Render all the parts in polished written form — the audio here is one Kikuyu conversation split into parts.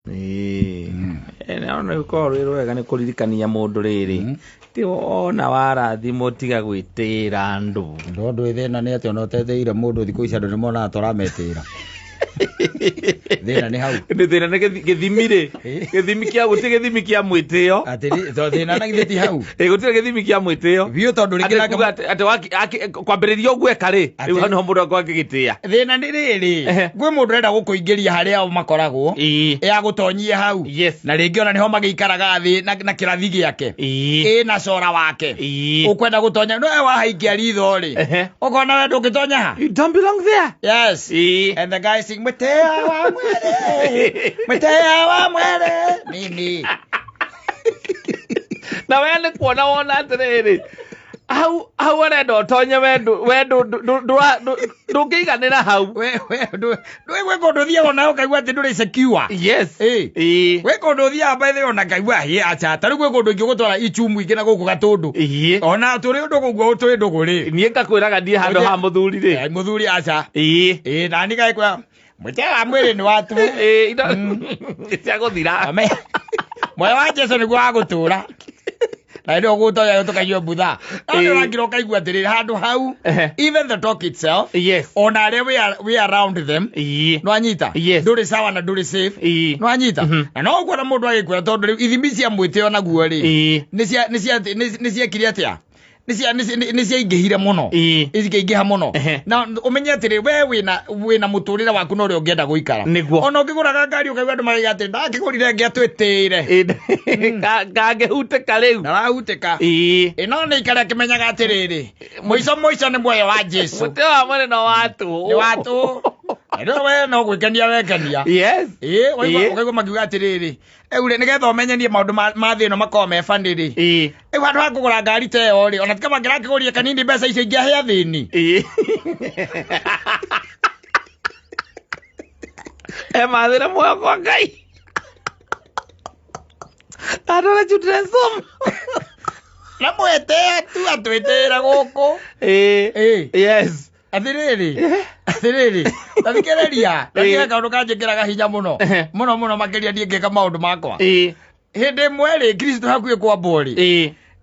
Ĩĩ. No nĩ rũkoragwo rwĩ rwega nĩ kũririkania mũndũ rĩrĩ ti wona warathimwo tiga gwĩtĩĩra andũ. No ndũĩ thĩna nĩ atĩ ona ũtetĩire mũndũ thikũ ici andũ nĩ monaga tũrametĩĩra. Thĩna nĩ hau. Nĩ thĩna nĩ gĩthimi rĩ, gĩthimi kĩa gũtirĩ gĩthimi kĩa mwĩtĩo. Atĩ to thĩna na githĩ ti hau. Ĩ gũtirĩ gĩthimi kĩa mwĩtĩo. Biũ tondũ rĩngĩ Atĩ nake kuga atĩ kwambĩrĩria ũguo eka rĩ, rĩu hau nĩho mũndũ akorwo akĩgĩtĩĩa. Thĩna nĩ rĩrĩ, kwĩ mũndũ ũrenda gũkũingĩria harĩa o makoragwo, ya gũtonyie hau. Na rĩngĩ ona nĩho magĩikaraga thĩ na kĩrathi gĩake. Ĩ na cora wake. Ũkwenda gũtonya, no we wahaikia ritho rĩ, ũkona we ndũngĩtonya ha. You don't belong there. Yes. And the guy sing, Mwĩtĩo wa mwĩrĩ, mwĩtĩo wa mwĩrĩ, nini. Na we nĩ kuona wona atĩrĩrĩ, hau hau arenda ũtonye we ndũngĩiganĩra hau. We ndũĩ gwĩ kũndũ ũthiaga ona ũkaigua atĩ ndũrĩ secure. Yes. Ĩ. Gwĩ kũndũ ũthiaga by the way ona ngaigua hĩ acha. Ta rĩu gwĩ kũndũ ingĩgũtwara ichumu ingĩ na gũkũ Gatũndũ. Ona tũrĩ ũndũ ũguo tũrĩ ndũgũ rĩ. Niĩ ngakwĩraga ndiĩ handũ ha mũthuri rĩ. Mũthuri acha. Ĩ, na niĩ ngakwĩra mwĩtĩo wa mwĩrĩ nĩ watu. Ĩ, indo cia gũthira. Amen. Muoyo wa Jesu nĩguo wa gũtũra. Na hĩndĩ ĩyo gũtonya tũkanyua mbutha. No nĩ ũrakira ũkaigua atĩrĩrĩ handũ hau, even the talk itself, ona arĩa we are around them, nĩwanyita? Ndũrĩ sawa na ndũrĩ safe. Nĩwanyita? Na no ũkuona mũndũ agĩkwĩra tondũ rĩu ithimi cia mwĩtĩo naguo rĩ, nĩ ciekire atĩa? Nĩ ciaingĩhire mũno. Cikĩingĩha mũno. Na ũmenye atĩrĩ, we wĩna mũtũrĩre waku na ũrĩa ũngĩenda gũikara. Nĩguo. Ona ũngĩgũraga ngari ũkaigua andũ marauga atĩ ndakĩgũrire ĩngĩ atwĩtĩire. Kangĩhutĩka rĩu. Ndarahutĩka. Ĩ, no nĩ ikare akĩmenyaga atĩrĩrĩ, mũico mũico nĩ muoyo wa Jesu. Mũtĩ wa mwĩrĩ no wa tũhũ. Nĩ wa tũhũ. Rĩu we no gwĩkenia wekenia. Yes. Ĩ, ũkaigua makiuga atĩrĩrĩ, rĩu rĩ, nĩgetha ũmenye niĩ maũndũ ma thĩ ĩno makoragwo me funny rĩ. Rĩu handũ ha kũgũra ngari ta ĩyo rĩ, ona ti kaba ngĩrakĩgũrire kanini mbeca icio ingĩahe athĩni. Emathĩre muoyo kwa Ngai. Andũ children's home. Na mwĩtĩe tu atwĩtĩĩra gũkũ. Yes. Atĩrĩrĩ, atĩrĩrĩ, ta thikĩrĩria, ta thikĩrĩria kaũndũ kanjĩkĩraga hinya mũno. Mũno mũno makĩria niĩ ngĩka maũndũ makwa. Hĩndĩ ĩmwe rĩ, Kristo hakuhĩ kwambwo rĩ,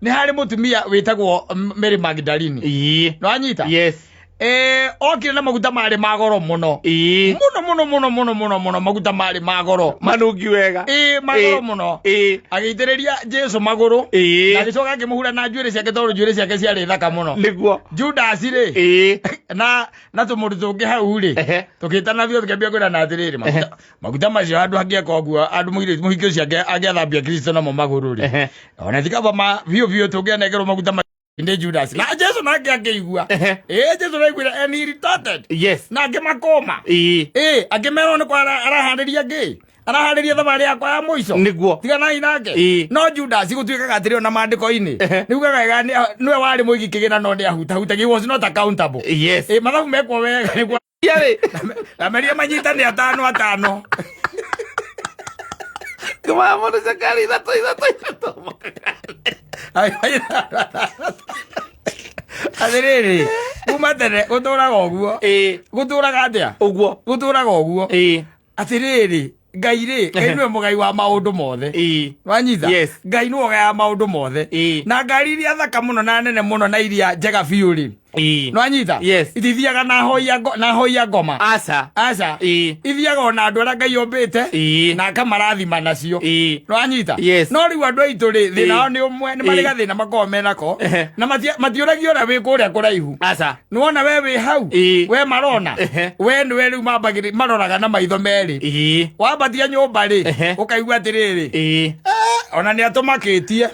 nĩ harĩ mũtumia wĩtagwo Mary Magdalene. Nĩwanyita? Yes. Okire na maguta marĩ ma goro mũno. Mũno mũno mũno mũno mũno mũno maguta marĩ ma goro. Manungi wega. Ma goro mũno. Agĩitĩrĩria Jesu magũrũ. Na agĩcoka akĩmũhura na njuĩrĩ ciake tondũ njuĩrĩ ciake ciarĩ thaka mũno. Nĩguo. Judas rĩ. Na tũmũndũ tũngĩ hau rĩ. Tũgĩtana biũ tũkĩambia kwĩrana atĩrĩrĩ, maguta macio handũ hangĩeka ũguo, andũ mũirĩtu mũhiki ũcio angĩathambia Kristo namo magũrũ rĩ. Ona ti kaba ma biũ biũ tũngĩanengerwo maguta nĩ Judas. Na Jesu nake akĩigua. Jesu nĩaiguire and he retorted. Yes. Na akĩmakũma. Akĩmerwo nĩ kwa araharĩria ngĩ. Araharĩria thabarĩ yakwa ya mũico. Nĩguo. Tiganai nake. No Judas gũtuĩkaga atĩrĩ ona maandĩko-inĩ. Nĩugaga wega nĩwe warĩ mũigi kĩgĩna no nĩahutahutagia. He was not accountable. Yes. Mathabu mekwo wega nĩguo. Na meria manyitane atano atano. Kama mũndũ cakari ithatũ ithatũ ithatũ. Atĩrĩrĩ, kuma tene gũtũraga ũguo. Gũtũraga atĩa? Ũguo. Gũtũraga ũguo. Atĩrĩrĩ, Ngai rĩ, Ngai nĩwe mũgai wa maũndũ mothe. Wanyita? Yes. Ngai nĩwe ũgayaga maũndũ mothe. Na ngari iria thaka mũno na nene mũno na iria njega biũ rĩ. Nwanyita? Yes. Itithiaga na hoi na hoi ya ngoma. Aca. Aca. Ithiaga ona andũ arĩa Ngai ombĩte. Na akamarathima nacio. Nwanyita? Yes. No rĩu andũ aitũ rĩ, thĩna wao nĩ ũmwe, nĩ marĩ gathĩna makoragwo menako. Na matiũragio ũrĩa wĩ kũrĩa kũraihu. Aca. Nĩwona we wĩ hau? We marona? We nĩwe rĩu maroraga na maitho merĩ. Wambatia nyũmba rĩ, ũkaigua atĩrĩrĩ. Ona nĩ atũmakĩtie.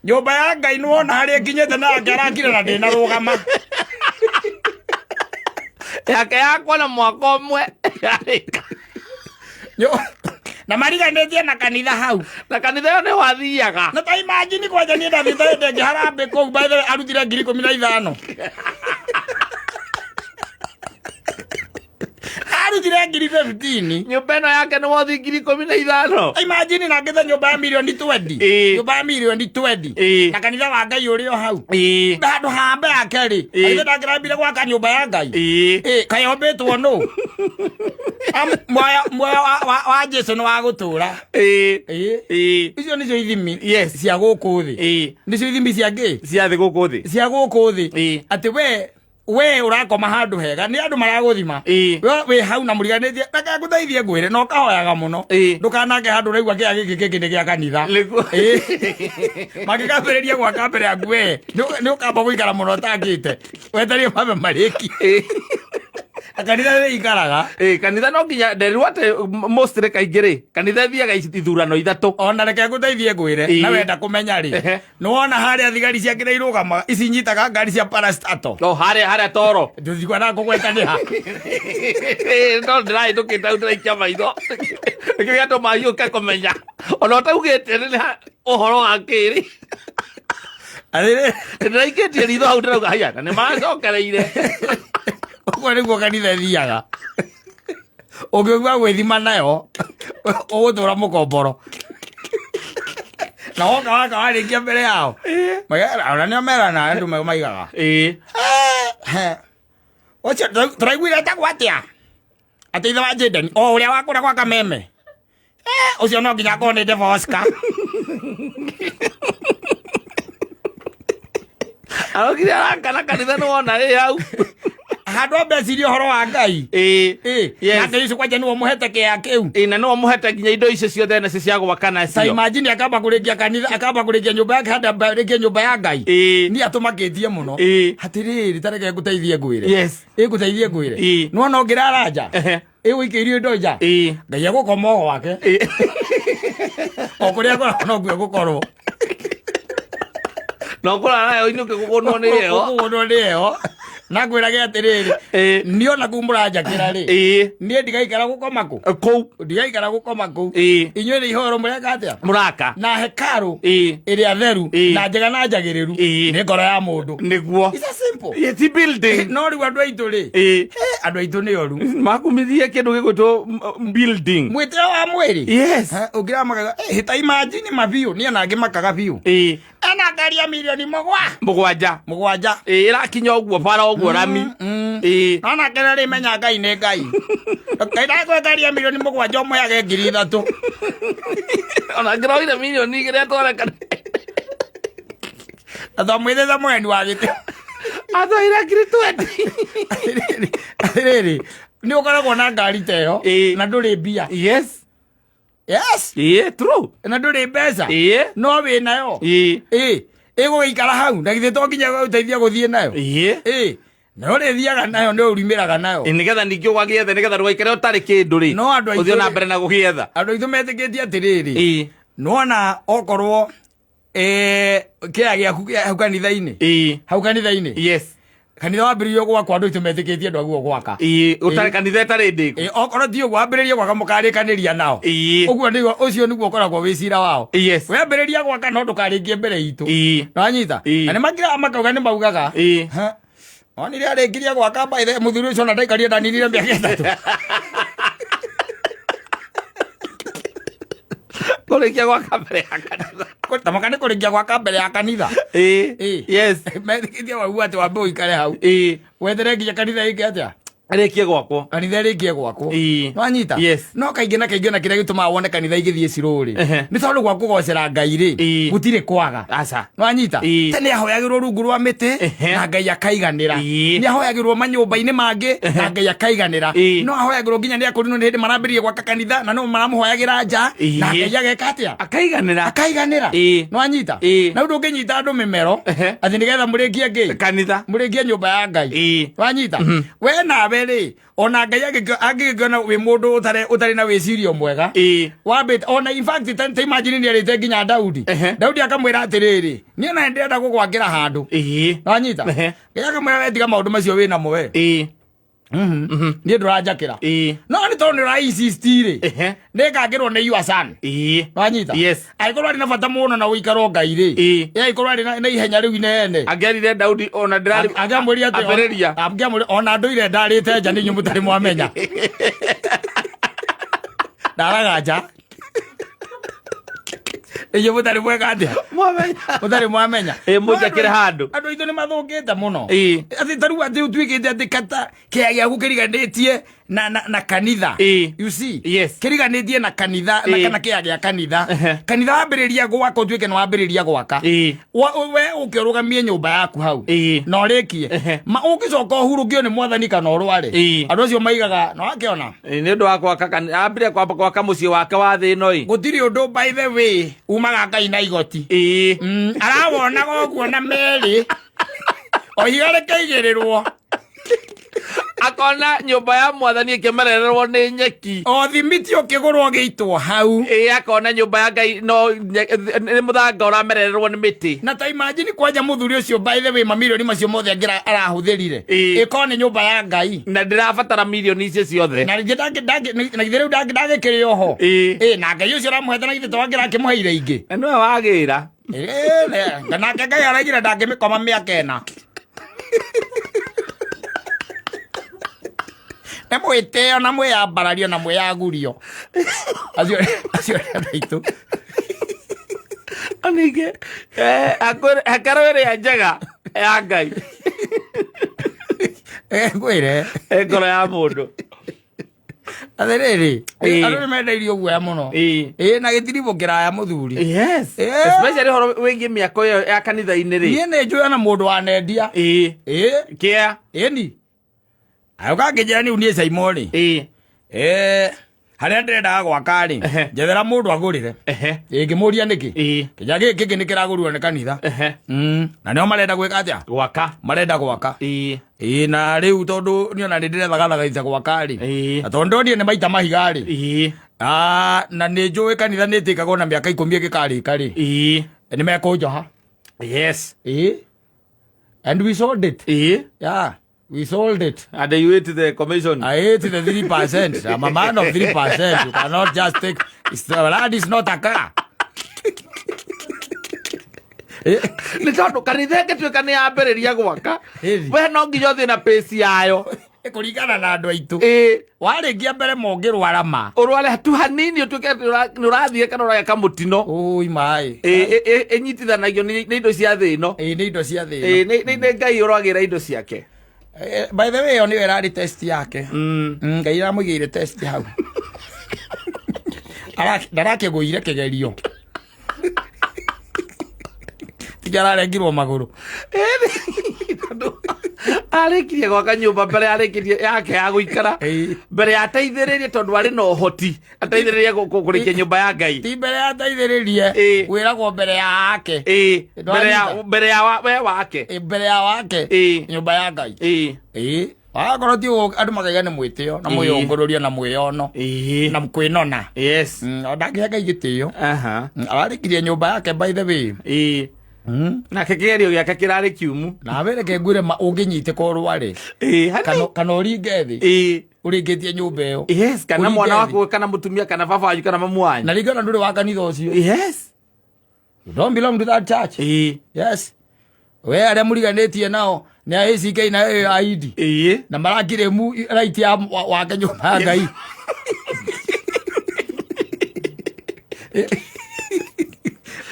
Nyũmba ya Ngai nĩwona harĩa ĩkinyĩte na yake arakire na ndĩnarũgama. Yake yakwa na mwaka ũmwe. Na mariganĩtie na kanitha hau. Na kanitha ĩyo nĩ wathiaga. Na ta imagine kwanja niĩ ndathiĩte hĩndĩ ĩngĩ harambĩ kũu, by the way, arutire ngiri ikũmi na ithano. Arutire Arutire ngiri 15. Nyũmba ĩno yake nĩ wothi 15,000. Imagine na ngĩte nyũmba ya mirioni 20. Nyũmba ya mirioni 20. Na kanitha wa Ngai ũrĩ o hau. Handũ hambe yake rĩ. Ithe ndangĩrambire gwaka nyũmba ya Ngai. Kaĩ ombĩtwo nũ? Muoyo wa Jesu nĩ wa gũtũũra. Icio nĩcio ithimi cia gũkũ thĩ. Nĩcio ithimi cia ngĩ? Cia thĩ gũkũ thĩ. Cia gũkũ thĩ. Atĩ we ũrakoma handũ hega nĩ andũ maragũthima. We wĩ hau na mũriganĩtie, reke ngũteithie ngwĩre na ũkahoyaga mũno. Ndũkanange handũ ũraigua kĩaya gĩkĩ kĩngĩ nĩ gĩa kanitha. Nĩguo. Mangĩkambĩrĩria gwaka mbere yaku we, nĩ ũkamba gũikara mũno ũtangĩte. Wetereire mambe marĩkie. Na kanitha nĩ ikaraga. Kanitha no nginya nderirwo atĩ mostly kaingĩ rĩ, kanitha ĩthiaga ithurano ithatũ. Ona reke ngũteithie ngwĩre, na wenda kũmenya rĩ, nĩ wona harĩa thigari cia kĩrĩa irũgamaga, ici nyitaga ngari cia parastato. No, harĩa toro. Ndũthigua na ngũgweta nĩ ha. No ndĩrahĩtũkĩte hau ndĩraikia maitho. Nĩkĩo gĩatũma hiũke kũmenya. Ona ũtaugĩte nĩ ha ũhoro wa kĩrĩ. Atĩrĩ. Ndĩraikĩtie ritho hau ndĩrauga haya, na nĩ macokereire. Ũguo nĩguo kanitha ĩthiaga. Ũngĩũigua gwĩthima nayo, ũgũtũra mũkomboro. Na woka waka warĩkia mbere yao. Ona nĩo merana andũ maigaga. Ũcio tũraiguire etagwo atĩa? Atĩ ithe wa Jaden, o ũrĩa wa kũrĩa gwa Kameme. Ũcio no nginya akorwo nĩ Devil Oscar. Arokire arakana kanitha nĩ wona ĩ hau. Handũ ambe ecirie ũhoro wa Ngai. Nake Yesu kwanja nĩwe ũmũhete kĩea kĩu. Na nĩwe ũmũhete nginya indo icio ciothe nacio cia gwaka nacio. Ta imagine akamba kũrĩkia kanitha, akamba kũrĩkia nyũmba yake handũ ambe arĩkie nyũmba ya Ngai. Niĩ atũmakĩtie mũno. Atĩrĩrĩ, ta reke ngũteithie ngwĩre. Ngũteithie ngwĩre. Nĩwona ũngĩrara nja? Ũikĩirio indo nja? Ngai egũkoma o gwake. O kũrĩa akoragwo nokuo egũkorwo. No kũrara nayo inũke kũgũnwo nĩ heho. Kũgũnwo nĩ heho. Na ngwĩrage atĩrĩrĩ, niĩ ona kũu mũranjakĩra rĩ, niĩ ndigaikara gũkoma kũ? Kũu. Ndigaikara gũkoma kũu. Inyuĩ nĩ ihoro mũreka atĩa? Mũraka. Na hekarũ ĩrĩa theru, na njega na njagĩrĩru, nĩ ngoro ya mũndũ. Nĩguo. It's a simple. It's building. No rĩu andũ aitũ rĩ, andũ aitũ nĩ oru. Makumithirie kĩndũ gĩgwĩtwo building. Mwĩtĩo wa mwĩrĩ. Yes. Ũngĩra makaga, hĩta imagine mabiũ, niĩ ona angĩ makaga biũ. Ena ngari ya mirioni 7. 7. Ĩrakinya ũguo bara ũguo rami. No nake rĩ menya Ngai nĩ Ngai. Ngai ndakwe ngari ya mirioni 7 ũmũheage ngiri ithatũ. Ona ngĩroire mirioni igĩrĩ atware kanitha. Na twamwĩthĩte mũgeni wa gĩtĩ. Atwaire ngiri 20. Atĩrĩrĩ, nĩ ũkoragwo na ngari ta ĩyo, na ndũrĩ mbia. Yes. Yes. True. Na ndũrĩ mbeca. No wĩ nayo. Ĩgũgĩikara hau, na githĩ to nginya ũteithie gũthiĩ nayo. Na ũrĩthiaga nayo, nĩ ũrimĩraga nayo. Nĩgetha ningĩ ũgagĩethe, nĩgetha ndũgaikare ũtarĩ kĩndũ rĩ. No andũ aitũ Ũthiĩ na rĩ- mbere na gũgĩetha. Andũ aitũ metĩkĩtie atĩrĩrĩ. Nĩwona okorwo, kĩaya gĩaku kĩa hau kanitha-inĩ. Hau kanitha-inĩ. Yes. Kanitha wambĩrĩirio gwakwo, andũ aitũ metĩkĩtie andũ aguo gwaka. Ũtarĩ kanitha ĩtarĩ ndĩku. Okorwo ti ũguo, wambĩrĩrie gwaka mũkarĩkanĩria nao. Ũguo nĩguo, ũcio nĩguo ũkoragwo wĩ cira wao. Yes. Wambĩrĩria gwaka no ndũkarĩkie mbere itũ. Nĩwanyita? Na nĩ makiraga makauga nĩ maugaga. Ha. Onire arĩkirie gwaka by the mũthuri ũcio ona ndaikarire ndaninire mĩaka 3. Kũrĩkia gwaka mbere ya kanitha. Tamaka nĩ kũrĩkia gwaka mbere ya kanitha. Yes. Metĩkĩtie wauga atĩ wambe ũikare hau. Wethere nginya kanitha ĩke atĩa? Ĩrĩkie gwakwo. Kanitha ĩrĩkie gwakwo. Nĩwanyita? Yes. No kaingĩ na kaingĩ na kĩrĩa gĩtũmaga wone kanitha igĩthiĩ cirũ rĩ, nĩ tondũ gwa kũgocera Ngai rĩ, gũtirĩ kwaga. Aca. Nĩwanyita? Tene ahoyagĩrwo rungu rwa mĩtĩ, na Ngai akaiganĩra. Nĩ ahoyagĩrwo manyũmba-inĩ mangĩ, na Ngai akaiganĩra. No ahoyagĩrwo nginya nĩ akũrinwo nĩ hĩndĩ marambĩrĩria gwaka kanitha, na no maramũhoyagĩra nja, na Ngai ageka atĩa? Akaiganĩra. Akaiganĩra. Nĩwanyita? Na ũndũ ũngĩnyita andũ mĩmero, atĩ nĩgetha mũrĩkie ngĩ? Kanitha. Mũrĩkie nyũmba ya Ngai. Nĩwanyita? We nawe rĩ, ona Ngai angĩgĩkĩona wĩ mũndũ ũtarĩ na wĩcirio mwega. Wambĩte, ona in fact, ta imagine nĩ arĩte nginya Daudi. Daudi akamwĩra atĩrĩrĩ, niĩ ona ndĩrenda gũgwakĩra handũ. Nĩwanyita? Ngai akamwĩra we tiga maũndũ macio wĩ namo we. Niĩ ndũranjakĩra. No nĩ tondũ nĩ ũra insist rĩ, nĩngakĩrwo nĩ your son. Nĩwanyita? Yes. Angĩkorwo arĩ na bata mũno na gũikara Ngai rĩ, angĩkorwo arĩ na ihenya rĩu inene. Angĩarire Daudi ona ndĩrarĩ Angĩamwĩrire atĩ ambĩrĩria. Angĩamwĩrire ona ndũire ndarĩte nja nĩ inyuĩ mũtarĩ mwamenya. Ndaraga nja. Inyuĩ mũtarĩ mweka atĩa? Mwamenya. Mũtarĩ mwamenya. Ĩ, mũnjakĩre handũ. Andũ aitũ nĩ mathũkĩte mũno. Ĩ. Atĩ ta rĩu atĩ ũtuĩkĩte atĩ kata kĩea gĩaku kĩriganĩtie na kanitha. Ĩ. You see? Yes. Kĩriganĩtie na kanitha na Ĩ. kana kĩea gĩa kanitha. Ehe. Kanitha wambĩrĩria gwaka ũtuĩke nĩ wambĩrĩria gwaka. Ĩ. We ũke ũrũgamie nyũmba yaku hau. Ĩ. Na ũrĩkie. Ehe. Ma ũngĩcoka ũhurũkio nĩ mwathani kana ũrware. Ĩ. Andũ acio maigaga na wakĩona. Ĩ, nĩ ũndũ wa gwaka ambire kwamba gwaka mũciĩ wake wa thĩ ĩno ĩ. Gũtirĩ ũndũ by the way umaga Ngai na igoti. Ĩ. Arawonaga ũguo na merĩ o ihiga rĩkaigĩrĩrwo. Akona nyũmba ya mwathani ĩkĩmerererwo nĩ nyeki. O thimiti ũkĩgũrwo ũgĩitwo hau. Ĩ, akona nyũmba ya Ngai no nĩ mũthanga ũramerererwo nĩ mĩtĩ. Na ta imagine kwanja mũthuri ũcio by the way mamirioni macio mothe angĩra arahũthĩrire. Ĩ. Ĩkorwo nĩ nyũmba ya Ngai. Na ndĩrabatara mirioni icio ciothe. Na rĩngĩ na githĩ rĩu ndangĩkĩrĩ oho. Ĩ. Ĩ, na Ngai ũcio ũramũhete na githĩ to angĩra akĩmũheire ingĩ. Na nĩwe wagĩra. Ĩ, nake Ngai araigire ndangĩmĩkoma mĩaka ĩna. Nĩ mwĩtĩo na mwĩyambarario na mwĩyagurio. Acio acio nĩ andũ aitũ. Ningĩ hekarũ ĩrĩa njega ya Ngai. Ngwĩre. Ĩ ngoro ya mũndũ. Atĩrĩrĩ, Ĩ. andũ nĩ mendeirio guoya mũno. Ĩ. Ĩ, na gĩtiribũ kĩraya mũthuri. Yes. Ĩ. Especially ũhoro wĩgiĩ mĩako ĩyo ya kanitha-inĩ rĩ. Niĩ nĩ njũĩ ona mũndũ wanendia. Ĩ. Ĩ. Kĩa. Ĩni. Agĩũka akĩnjĩra rĩu niĩ Caimo rĩ. Ĩ. Harĩa ndĩrendaga gwaka rĩ, Ehe. njethera mũndũ agũrĩre. Ehe. Ĩ, ngĩmũria nĩkĩ? Ĩ. Kĩnya gĩkĩ kĩngĩ nĩ kĩragũrirwo nĩ kanitha. Ehe. Na nĩo marenda gwĩka atĩa? Gwaka. Marenda gwaka. Ĩ. Ĩ, na rĩu tondũ niĩ ona nĩ ndĩrethagathaga gwaka rĩ. Ĩ. Na tondũ ndonire nĩ maita mahiga rĩ. Ĩ. Na nĩ njũĩ kanitha nĩ ĩtĩkagwo na mĩaka 10 ĩgĩkarĩka rĩ. Ĩ. Nĩ mekũnjoha. Yes. Ĩ. And we sold it. Ĩ. Yeah. We sold it. And you ate the commission. I ate the 3%. I'm a man of 3%. You cannot just take. It's the land is not a car. Nĩ tondũ kanitha ĩngĩtuĩka nĩ yambĩrĩria gwaka, Ĩthi. we no nginya ũthiĩ na pace yayo. Kũringana na andũ aitũ. Ĩ. Warĩkia mbere mũngĩrwara ma. Ũrware tu hanini ũtuĩke nĩ ũrathiĩ kana ũragĩa kamũtino. Ũi maĩ. Ĩ, ĩnyitithanagio nĩ indo cia thĩ ĩno. Ĩ, nĩ indo cia thĩ Ĩ, ĩno. nĩ Ngai ũragĩra indo ciake. By the way, ĩyo nĩyo ĩrarĩ test yake. Ngai aramũigĩire test hau. Ndarakĩgũire kĩgerio. Tiga ararengirwo magũrũ. Tondũ arĩkirie gwaka nyũmba mbere arĩkirie yake ya gũikara. Ĩ. Mbere ateithĩrĩrie tondũ arĩ na ũhoti ateithĩrĩrie kũrĩkia nyũmba ya Ngai. Ti mbere ateithĩrĩrie. Ĩ. Wĩragwo mbere ya ake. Ĩ, mbere ya Ndwanyita? mbere ya we wake. Ĩ, mbere ya wake. Ĩ. Nyũmba ya Ngai. Ĩ. Ĩ. Wakorwo ti ũguo andũ makaiga nĩ mwĩtĩo na Ĩ. mwĩyũngũrũrio na mwĩyono Ĩ. na kwĩnona. Yes. Ndangĩhe Ngai gĩtĩo. Aha. Ararĩkirie nyũmba yake by the way. Ĩ. Nake kĩgerio gĩake kĩrarĩ kiumu. Na were reke ngwĩre ma ũngĩnyitĩka ũrware. Ĩ, hani. Kana ũringe thĩ. Ĩ. Ũrĩkĩtie nyũmba ĩyo. Yes, kana Ũringe mwana thĩ. waku kana mũtumia kana baba wanyu kana mamu wanyu. Na rĩngĩ ona ndũrĩ wa kanitha ũcio. Yes. You don't belong to that church. Ĩ. Yes. We arĩa mũriganĩtie nao nĩ a ACK na AID. Ĩ. Na marakiremu right ya wake nyũmba ya Ngai.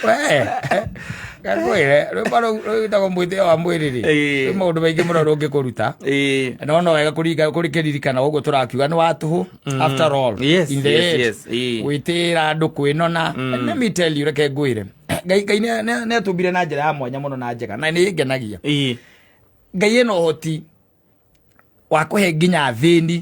We. Ngakwĩre, rwĩmbo rũu rwĩtagwo mwĩtĩo wa mwĩrĩ rĩ. Ĩ. Rwĩ maũndũ maingĩ mũno rũngĩkũruta. Ĩ. No no wega kũringa kũrĩkĩririkana ũguo tũrakiuga nĩ wa tũhũ after all. Yes, in the yes, end, yes, ĩ. gwĩtĩĩra andũ kwĩnona. Let me tell you, reke ngwĩre. Ngai Ngai nĩ atũmbire na njĩra ya mwanya mũno na njega na nĩ ĩngenagia. Ĩ. Ngai ena ũhoti wa kũhe nginya athĩni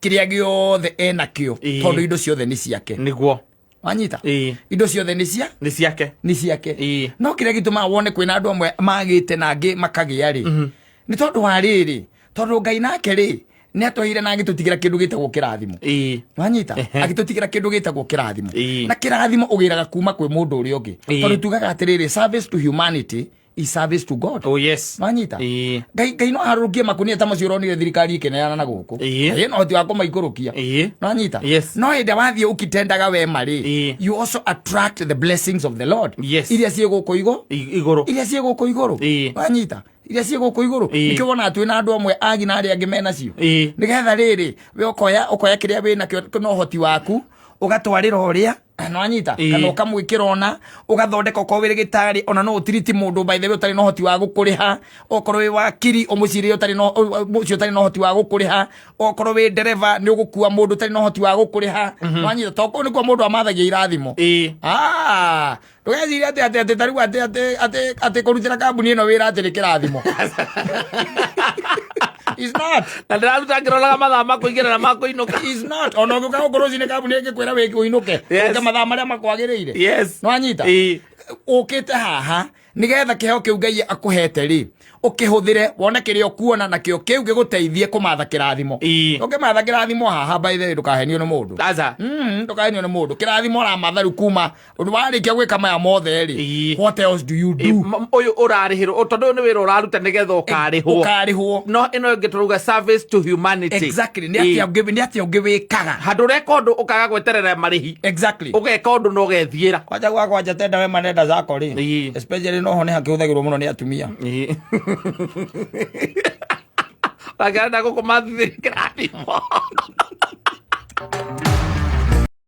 kĩrĩa gĩothe enakĩo Ĩ. tondũ indo ciothe nĩ ciake. Nĩguo. Wanyita? Ĩ. Indo ciothe nĩ cia Nĩ ciake. nĩ ciake. Ĩ. No kĩrĩa gĩtũmaga wone kwĩna andũ amwe magĩte na angĩ makagĩa rĩ nĩ tondũ wa rĩrĩ, tondũ Ngai nake rĩ nĩ atũheire na agĩtũtigĩra kĩndũ gĩtagwo kĩrathimo. Ĩ. Wanyita? Ehe. Agĩtũtigĩra kĩndũ gĩtagwo kĩrathimo. Ĩ. Na kĩrathimo ũgĩraga kuma kwĩ mũndũ ũrĩa ũngĩ. Ĩ. Tondũ tugaga atĩrĩrĩ, service to humanity is service to God. Oh yes. Wanyita? Ĩ. Ngai Ngai no arũrũkie makunia ta macio ũronire thirikari ĩkĩneana na gũkũ. Ĩ. Ngai ena ũhoti wa kũmaikũrũkia. Ĩ. Wanyita? Yes. No hĩndĩ ĩrĩa wathiĩ ũkitendaga wema rĩ, Ĩ. you also attract the blessings of the Lord. Yes. Iria ciĩ gũkũ igũ Igũrũ. iria ciĩ gũkũ igũrũ. Ĩ. Wanyita? Iria ciĩ gũkũ igũrũ. Nĩkĩo wonaga twĩ na andũ amwe agi na arĩa angĩ menacio. Nĩgetha rĩrĩ, we ũkoya kĩrĩa wĩ nakĩo na ũhoti waku, ũgatwarĩra ũrĩa nĩwanyita. Kana ũkamwĩkĩra, ona ũgathondeka, okorwo wĩ rĩgĩtarĩ, ona no ũtiriti mũndũ, by the way, ũtarĩ na ũhoti wa gũkũrĩha. Okorwo wĩ wakiri, ũmũcirĩre ũtarĩ na ũcio ũtarĩ na ũhoti wa gũkũrĩha. Okorwo wĩ ndereba, nĩ ũgũkua mũndũ ũtarĩ na ũhoti wa gũkũrĩha. Nĩwanyita? To kũu nĩkuo mũndũ amathagia irathimo. Ah, ndũgecirie atĩ tarĩu atĩ kũrutĩra kambuni ĩno wĩra atĩ nĩ kĩrathimo. It's not. Na ndĩraruta ngĩroraga mathaa ma kũingĩra na ma kũinũka. It's not. Ona ũngĩũka gũkũ rũcinĩ, kambuni ĩngĩkwĩra wĩke ũinũke, ũke mathaa marĩa makwagĩrĩire. Nĩwanyita? Ũkĩte haha nĩgetha kĩheo kĩu Ngai akũhete rĩ, ũkĩhũthĩre, wone kĩrĩa ũkuona nakĩo kĩu gĩgũteithie kũmatha kĩrathimo. Ũngĩmatha kĩrathimo haha, by the way, ndũkahenio nĩ mũndũ. Aca. Ndũkahenio nĩ mũndũ. Kĩrathimo ũramatha rĩu kuma warĩkia gwĩka maya mothe rĩ, what else do you do? Ũyũ ũrarĩhĩrwo, tondũ ũyũ nĩ wĩra ũraruta nĩgetha ũkarĩhwo. Ũkarĩhwo. No ĩno ĩngĩ tũrauga service to humanity. Exactly. Nĩ atĩa ũngĩ, nĩ atĩa ũngĩ wĩkaga? Handũ ũreka ũndũ ũkaga gweterera marĩhi. Ũgeka ũndũ na ũgethiĩra. Kwanja gwa kwanja tenda wema nenda zako rĩ, especially noho nĩ hakĩhũthagĩrwo mũno nĩ atumia. Wakĩrenda gũkũmathithĩria kĩrathimo.